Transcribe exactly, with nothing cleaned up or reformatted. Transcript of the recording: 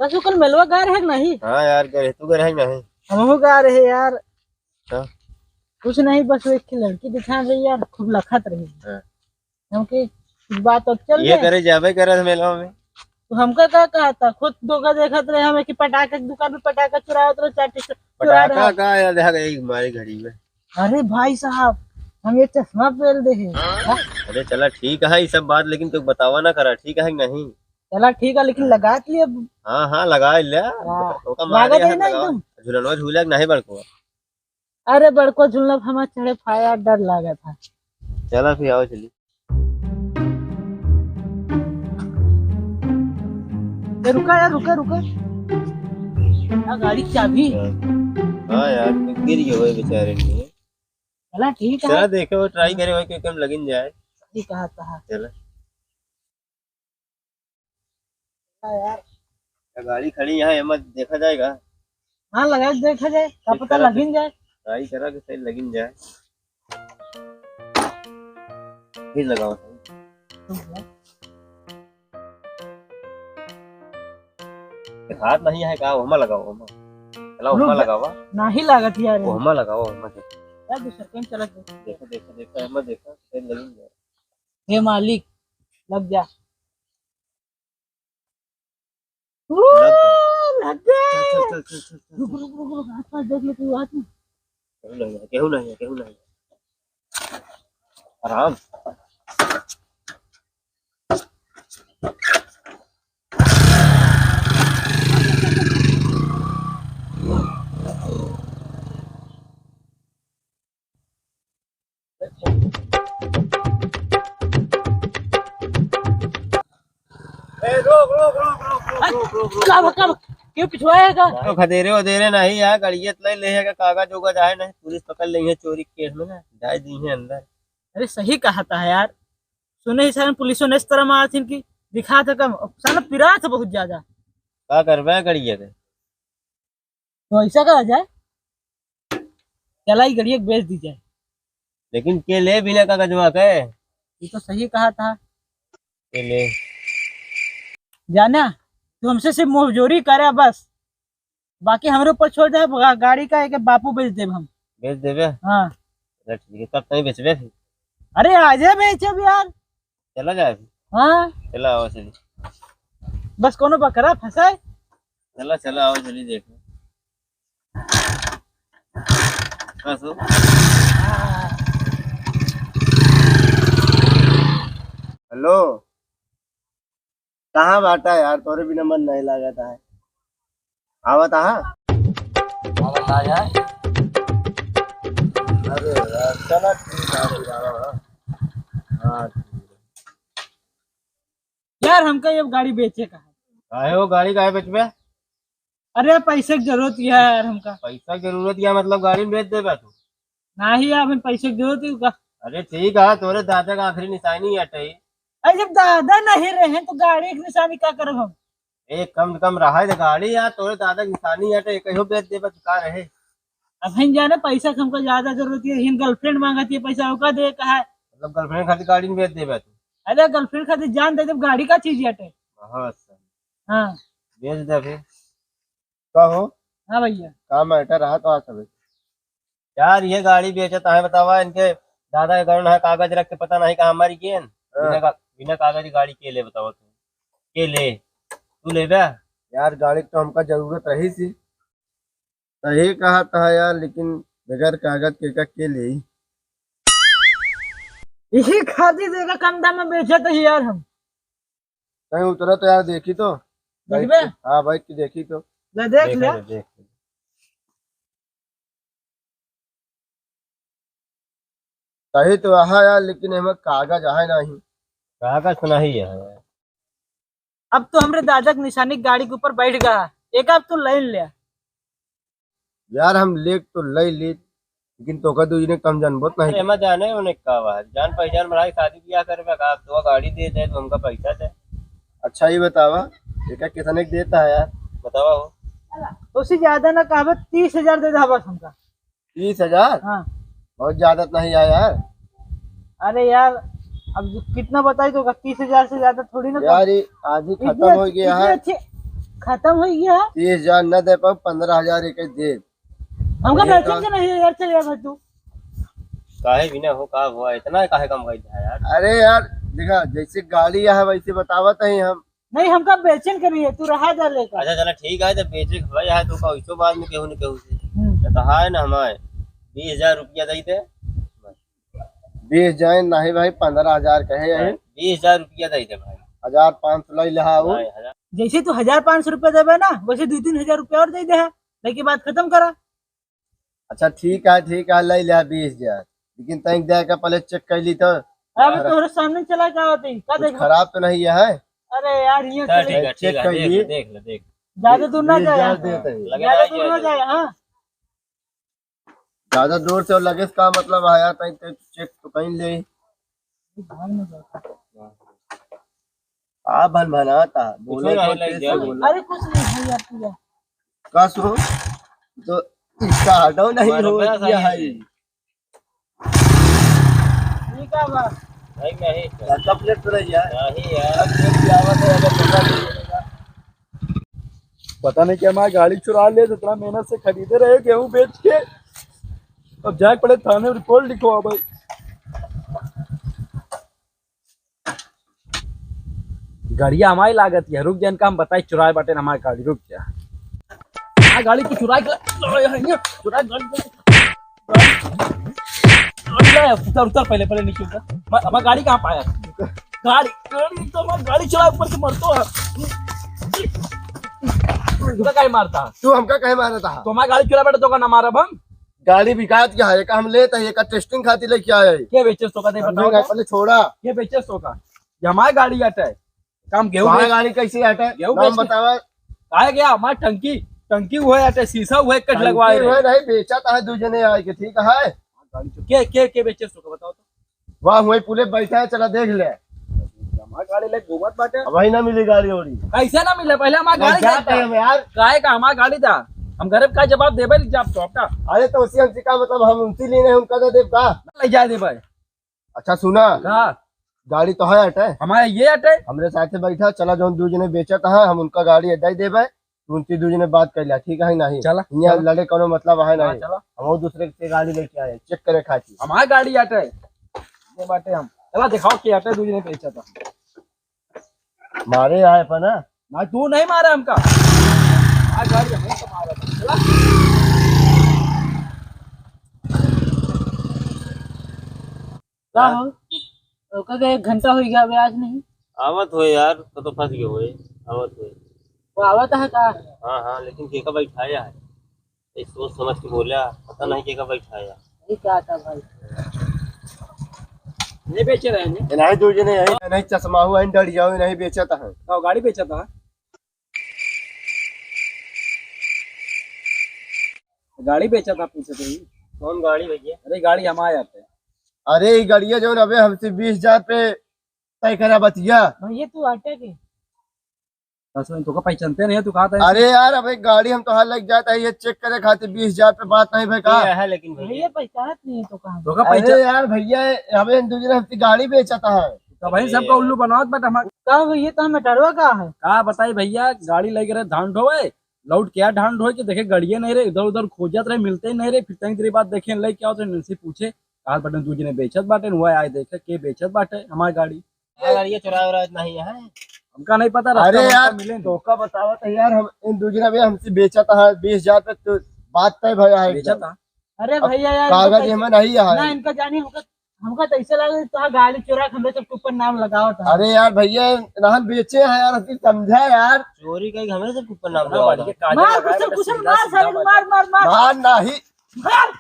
बस वो कल मेलवा गा रहे कि नहीं? हाँ यार, गा रहे। तू गा रहे कि नहीं? हमहू गा रहे यार। हाँ। कुछ नहीं, बस वो एक लड़की दिखा रही यार, खूब लखत रही। हाँ। हमके कुछ बात अब चल ये रहे। करे जाबे करत मेलवा में। तो हमका का कहा था, खुद धोखा देखत रहे हमें कि पटाखा की दुकान में पटाखा चुरावत रहे, चार टीचर चुरा पटाखा रहा। का यार, देखा गई मारी घड़ी में। अरे भाई साहब, हम ये चश्मा पहन दे हैं। अरे चला ठीक है ये सब बात, लेकिन तू बतावा ना करा, ठीक है कि नहीं? चला ठीक है, लेकिन हाँ। लगा के लिए अब हाँ, हाँ, लगा ले। हाँ। ओका मारे लागत है यहाँ ना लगावा। एकदम। झुलनवा झूला कि नहीं बड़को? अरे बड़को झुलना हमार चढ़े फाया, डर लागे था। चला फिर आओ चली। ए, रुका यार, रुका, रुका। आ, गाड़ी की चाबी। हाँ यार, तू गिर गयो है बेचारे के। चला ठीक है। चला देखे, वो ट्राई करे, वही कोई कम लगिन जाए। सही कहा था। चला। हाँ यार। ये गाड़ी खड़ी यहाँ, एमा देखा जाएगा। हाँ, लगा के देखा जाए, का पता लगिन जाए। ट्राई करा के सही लगिन जाए। फिर लगाओ। हाथ नहीं है का? ओहमा लगाओ, ओहमा। चला, ओहमा लगावा। नहीं लागत यार। ओहमा लगावा, ओहमा देखो। यार, दूसर कहीं चला जाए। देखो, देखो, देखो, एमा देखो, सही लगिन जाए। हे मालिक, लग जा। ओ, लग गया। लग गया। चल, चल, चल, चल, चल, चल। रुक, रुक, रुक, रुक, आसपास देख ले, कोई आदमी। केहू नहीं है, केहू नहीं है, केहू नहीं है। आराम। ए, रोक, रोक, रोक, रोक, रोक, अरे, रोक, रोक, रोक, का बा, रोक, का बा? रोक। क्यों पिछुआएगा? तो खदेरे वदेरे नहीं यार, गड़ियत ले ले है, कागज उगज आए नहीं, पुलिस पकड़ लेंगे चोरी केस में ना, डाल दी है अंदर। अरे सही कहा था यार, सुने ही सारे पुलिसों ने इस तरह मारा थी कि दिखा था कम, साला पिरा था बहुत ज्यादा। का करबे गड़िया के? तो ऐसा करा जाए, चला ई गड़िया के बेच दी जाए। लेकिन के ले बिना कागजवा के? ये तो सही कहा था। के ले? जाना, तू हमसे सिर्फ मोहजोरी करे बस, बाकी हमरे ऊपर छोड़ दे, गा-, गाड़ी का एक बापू बेच देब हम। बेच देबे? हाँ। चल ठीक है, कब तक बेचबे फिर? अरे आजे बेचब यार। चला जाए फिर? हाँ। चला आओ चली। बस कोनो बकरा फंसाए। चला, चला आओ चली देखो। बस हो। हेलो, कहाँ बाटा यार? तोरे बिना मन नहीं लागत है। आवत आहा? आवत आ जाए। अरे यार, चला ठीक है, आ रहा है। हाँ, ठीक है। यार, हमका ये गाड़ी बेचे का है। काहे हो, गाड़ी काहे बेचबे? अरे, पैसे की जरूरत है यार हमका। पैसा की जरूरत है, मतलब गाड़ी बेच देबे तू? नहीं यार, हमें पैसे की जरूरत है का। अरे ठीक है, तोरे दादा का आखिरी निशानी हटे। अरे, जब दादा नहीं रहे तो गाड़ी की निशानी का करब हम? ए, कम से कम रहा है गाड़ी यार, तोरे दादा की निशानी हटे, कहियो बेच देबे तो का रहे? अब हम जाने पैसा के हमको ज्यादा जरूरत है, हिन girlfriend मांगत है पैसा, ओका दे कहा है। मतलब girlfriend खातिर गाड़ी में बेच देबे तू? अरे girlfriend खातिर जान दे देब, गाड़ी का चीज हटे। हाँ, अच्छा। हाँ। बेच दे फिर। का हो? हाँ भैया। का matter रहा तो आ सब? यार, ये गाड़ी बेचत है, बतावा, इनके दादा के गौन है, कागज रख के पता नहीं कहाँ मर गए। हाँ। बिना का-, बिना कागज गाड़ी के ले, बतावा तू? के ले? तू लेबे? यार, गाड़ी तो हमका जरूरत रही थी। सही कहा था यार, लेकिन बगैर कागज के का के ले? यही खातिर देखा कम दाम में बेचत ही यार हम। कहीं उतरा तो यार, देखी तो। देखबे? Bike के, हाँ, bike की देखी तो। ले देख देख ले। ले, देख ले। सही तो आहा यार, लेकिन एमे कागज आहे नहीं। कागज तो नहीं है। अब तो हमरे दादा के निशानी गाड़ी के ऊपर बैठ गया, एक अब तू लाइन ले। यार, हम लेके तो ले ली, लेकिन तोका दू जने कम जानबो त नहीं। अरे, एमा जाने उन्हें का बा? जान पहचान बढ़ाई, शादी ब्याह करबे का? आप तो गाड़ी दे दे, तो हमका पैसा दे। अच्छा, ये बतावा, एका कितने के देता है यार? बतावा हो। उससे ज्यादा ना कहबे, तीस हजार दे दे बस हमका। तीस हजार? हाँ। बहुत ज्यादा तो नहीं है यार। अरे यार, अब जो कितना बताई तो तीस हजार से ज्यादा थोड़ी ना यार, ये आज ही इतनी खत्म हो अच्छी, गया इतनी है। अच्छी, खतम होइ गया। तीस हजार न दे पाउब, पन्द्रह हजार एक दे। हमका ये बेचन का? के नहीं है यार, चल यार भाई तू। काहे बिना हो, का हुआ, इतना काहे कम कर दिया यार? अरे यार, देखा, जैसे गाड़ी है वैसे बतावत है हम। नहीं, हमका बेचन के नहीं है, तू रहा जा लेकर। अच्छा चला ठीक है, तो बेचे के भाई है तो का, इसो बाद में केहू न केहू से। हम्म। तो कहा है ना हमारे, बीस हजार रुपया दे दे। बीस जाए नहीं भाई, पन्द्रह हजार कहे यही। बीस हजार रुपया दे दे भाई। हजार पाँच सौ ले लिहा वो। नहीं, हजार। जैसे तू हजार पाँच सौ रुपया देबे ना, वैसे दो तीन हजार रुपया और दे दे, लेकिन बात खत्म करा। अच्छा ठीक है, ठीक है, ले लिहा बीस हजार, लेकिन तैं दे के पहले चेक कर ली तो। अरे अरे, तोहरे सामने चला क्या होते ही, का कुछ देखो? खराब तो नहीं है? अरे यार, ये चल, चले। ठीक है, चेक ठीक है, कर देख ली। ले, देख ले, देख। ज्यादा दूर ना बीस हजार जाए, देते हैं। लगे ज्यादा ना दूर ना जाए। जाए, हाँ। ज्यादा दूर से और लगे का मतलब है यार, तैं, तैं चेक तो कहीं ले। आ भन भनाता, बोलो कुछ तो नहीं, ठीक से बोलो। अरे कुछ नहीं भैया, पूरा। का सो? तो इसका हटाओ नहीं हो गया है। ठीक है बा। भाई नहीं। का प्लेट तो रही है? नहीं यार। अब प्लेट भी आवा तो अगर पता नहीं चलेगा। पता नहीं कि हमारी गाड़ी चुरा ले, इतना मेहनत से खरीदे रहे गेहूं बेच के, अब जाके पड़े थाने रिपोर्ट लिखवा भाई। गाड़िया हमारी लागत है, रुक जा, इनका हम बताई, चुराए बाटे ना हमारी गाड़ी, रुक जा। हमारी गाड़ी की चुराए के, चुराए गाड़ी, गाड़ी, गाड़ी, गाड़ी, उतर, उतर, पहले, पहले नीचे उतर। हमार, हमार गाड़ी कहाँ पाया? गाड़ी, गाड़ी तो हमार गाड़ी चुराए ऊपर से मरतो है। तू का काहे मारता है? तू हमका काहे मारता है? तो हमार गाड़ी चुराए बाटे तो का ना मारब हम? गाड़ी बिकात क्या है? एक हम लेत है, एक टेस्टिंग खातिर लेके आए हैं। के बेचे सो का, दे हम बताओ भी तो। पहले छोड़ा। के बेचे सो का? ये हमार गाड़ी हटे। काम गेहूं हमार बेच-, गाड़ी कैसे हटे? गेहूं नाम बेच के, बतावा। काहे गया? हमार टंकी, टंकी हुए हटे, शीशा हुए कट टंकी लगवाए रहे। हुए नहीं, बेचा तो है दू जने आए के, ठीक है? के, के, के बेचे सो का बताओ तो। वाह, वही पुले बैठा है, चला देख ले। हमार गाड़ी ले घूमत बाटे। अब वही ना मिली गाड़ी ओड़ी। कैसे ना मिले? पहले हमार ना गाड़ी जाते देता। हैं यार। काहे का हमार गाड़ी दा? हम गरीब का जवाब देबे, जवाब चौपटा। अरे तो उसी हमसे का मतलब, हम उनसे लेने हैं, उनका दे देब का? ले जाए दे भाई। अच्छा सुना। का? गाड़ी तो है अटे। हमारे ये अटे। हमरे साथे बैठा, चला जौन दू जने बेचत है, हम उनका गाड़ी अड्डा ही देबे। तू उनसे दू जने बात कर लिया, ठीक है नहीं? चला, यहाँ चला। लड़े कोनो मतलब है हाँ, नहीं। चला। हम वो दूसरे से गाड़ी लेके आए, चेक करे खातिर। हमार गाड़ी आटे, ये बाटे हम। चला दिखाओ के आटे, दू जने बेचत है। मारे आए पर ना। ना, तू नहीं मारा हमका। हमार गाड़ी हमें तो मारा था। चला। का हो? ओका के एक घंटा हो गया, अबे आज नहीं। आवत हो यार, तो, तो फंस गए हो, आवत हो। वो आवत है का? हाँ, हाँ, लेकिन केका बैठाया है? ये सोच समझ के बोला, पता नहीं केका बैठाया। नहीं क्या था भाई? नहीं बेचे रहे ने? ये नहीं दू जने यही, नहीं चश्मा हुआ, नहीं डर जाओ, नहीं बेचा था। तो गाड़ी बेचा था? गाड़ी बेचा था, पूछे थे। कौन गाड़ी भैया? अरे गाड़ी हमारे आते। अरे ये गाड़िया जो अबे हमसे बीस हजार पे तय करा बतिया। भैया तू आटे के? दस मिनट, तोका पहचानते नहीं, तू कहा था? अरे यार, अबे गाड़ी हम तोहार लग जाता है, ये चेक करे खातिर बीस हजार पे बात नहीं भाई का? ये है लेकिन भैया। भैया पहचानत नहीं है तोका हम। तोका अरे पहचान यार भैया, अबे इन दू जने हमसे गाड़ी बेचा था है। तो भाई सबका उल्लू बनावत बट हमार। का भैया, तो हम मेटरवा का है? का बताई भैया, गाड़ी लग रहे धान ढोवे, लौट के आ धान ढोए के देखे गड़िए नहीं रहे, इधर उधर खोजत रहे, मिलते ही नहीं रहे। फिर तनी देर बाद देखे, ले क्या होते हैं, इनसे पूछे, कहा बटन दू जने बेचत बाटे, हुआ आए देखे के बेचत बाटे हमारी गाड़ी। हाँ, गाड़ी ये चुरा उरा नहीं है। हमका नहीं पता, रास्ता अरे में यार, मिले नहीं। तोका बतावत है यार, हम इन दू जने अभी हमसे बेचत है बीस हजार पे, तो बात तय भया है बेचत एकदम। है। अरे अब भैया यार, कागज इनका एमे नहीं है। ना, इनका जानी हमका, हमका तो ऐसे लगे तो गाड़ी चुरा के हमरे सबके ऊपर नाम लगावत है। अरे यार भैया, नाम बेचे हैं यार, अभी समझा यार। चोरी कहीं हमरे सबके ऊपर नाम लगावत है। मार, कुछ, कुछ मार, सारे मार, मार, मार। मार नहीं। मार।